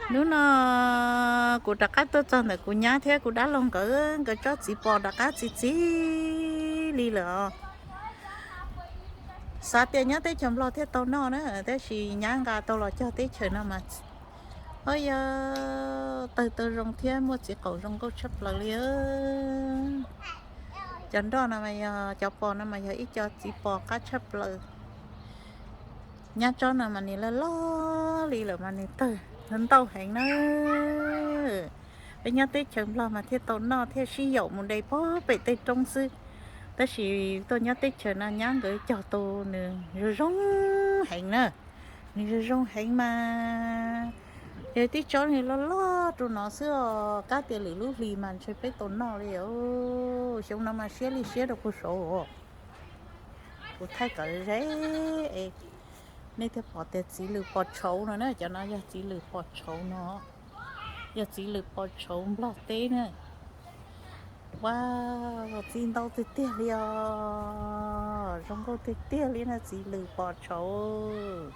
Hnub no kuv rov qab tuaj txog ntawm kuv nyab thiab kuv dab laug nkawd, nkawd tsob txiv pos rov qab txi txiv li lawm os. Xav tias nyob teb chaws Nplog thiaj tau noj na, tab sis nyab nqa tau los cog teb chaws no mas, o yog tawg tau zoo thiab muaj txiv qaum zoo nkauj tshaj plaws li. Cov nroj no mas yog, cov pos no mas yog ib co txiv pos qab tshaj plaws. Nyab tsob no mas nws loj loj li lawm mas nws tawg ntau heev na. Peb nyob teb chaws Nplog mas thiaj tau noj thiaj sib yaum mus de pog pem tej roob xwb, tab sis tuaj nyob teb chaws no nyab nkawd cog tau nws zoo zoo heev na. Nws zoo zoo heev mas, yog tib tsob nws loj loj rau no xwb os, qab tias lwm lub hlis mas ntshe peb tau noj li os. Xyoo no mas siab li siab rau kuv saud. Kuv thaij kom ze, nej thiaj pom tias txiv lws pos tshauv no na, cov no yog txiv lws pos tshauv no, yog txiv lws pos tshauv Nplog teb na. Ua, txi ntau tiag tiag li os, zoo nkauj tiag tiag li na, txiv lws pos tshauv.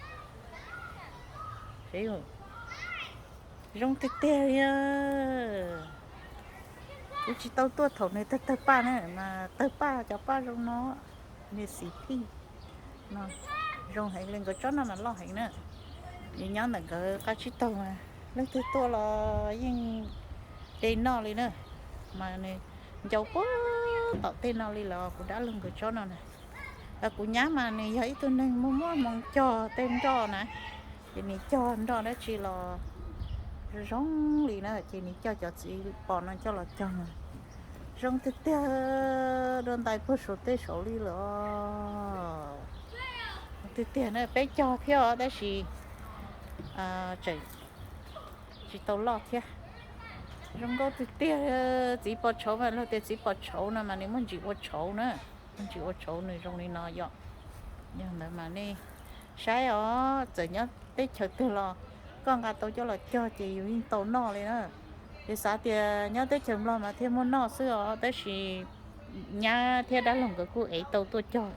Zoo tiag tiag li. Kuv tsis tau tuaj thaum nws tawg tawg paj na, mas tawg paj cov paj zoo no, niag xim phij no zoo heev li, nkawd tsob no mas loj heev na. Nws nyob ntawm nkawd qab tsib taug mas leej twg tuaj los yeej de noj li na. Mas nws ncau puag tom tej no li los kuv dab laug nkawd tsob no na. Kuv nyab mas nws yog ib tug neeg muaj muaj hmoo cog tej nroj na, ces nws cog nroj dab tsi los zoo zoo li na, ces nws coj cov txiv pos no coj los cog mas zoo tiag tiag, dua ntais puag saum tej saud li lawm. Tiag tiag na, peb cog thiab os tab sis tseem tsis tau loj thiab. Zoo nkauj tiag tiag. Txiv pos tshauv mas luag tias txiv pos tshauv no mas nws muaj ntsis ua tshauv na, muaj ntsis ua tshauv nws zoo li no yom. Yog ntawd mas nej saib os, txawm nyob teb chaws twg los koj nqa tau coj los cog ces yus yeej tau noj li na. Ces xav tias nyob teb chaws Nplog mas thiaj muaj noj xwb os, tab sis nyab thiab dab laug nkawd kuj ev tau tuaj cog.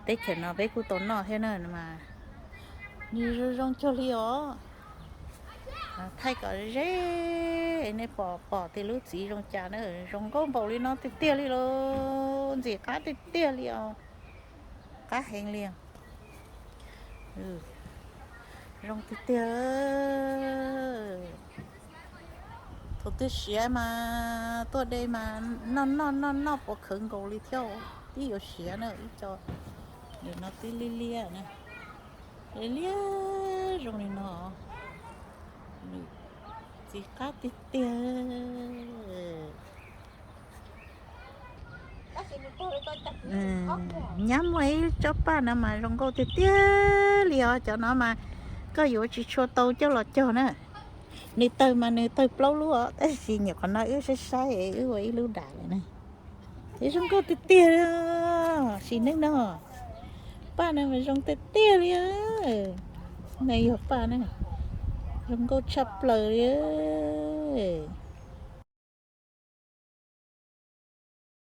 Teb chaws no peb kuj tau noj thiab na mas. Nws zoo zoo cuag li os. Thaij kom ze, nej pom pom tias lub txiv zoo cas na, zoo nkauj npaum li no tiag tiag li los ntxim qab tiag tiag li os. Qab heev li. Zoo tiag tiag. Thaum twg siav mas tuaj de mas noj noj noj noj puas khawv nkaus li thiab. Twb yuav siav na ib co. Nim no twb liab liab na, liab liab zoo li no. Txiv qab tiag tiag. Nyab muaj ib tsob paj no mas zoo nkauj tiag tiag li os. Cov no mas koj yuav tsis tshua tau coj los cog na. Nws tawg mas nws tawg plaub lub os, tab sis nyuam qhuav no wb saib saib wb ua ib lub dam lawm na. Ces zoo nkauj tiag tiag, sim neej no paj no mas zoo tiag tiag li. No yog paj na, zoo nkauj tshaj plaws li.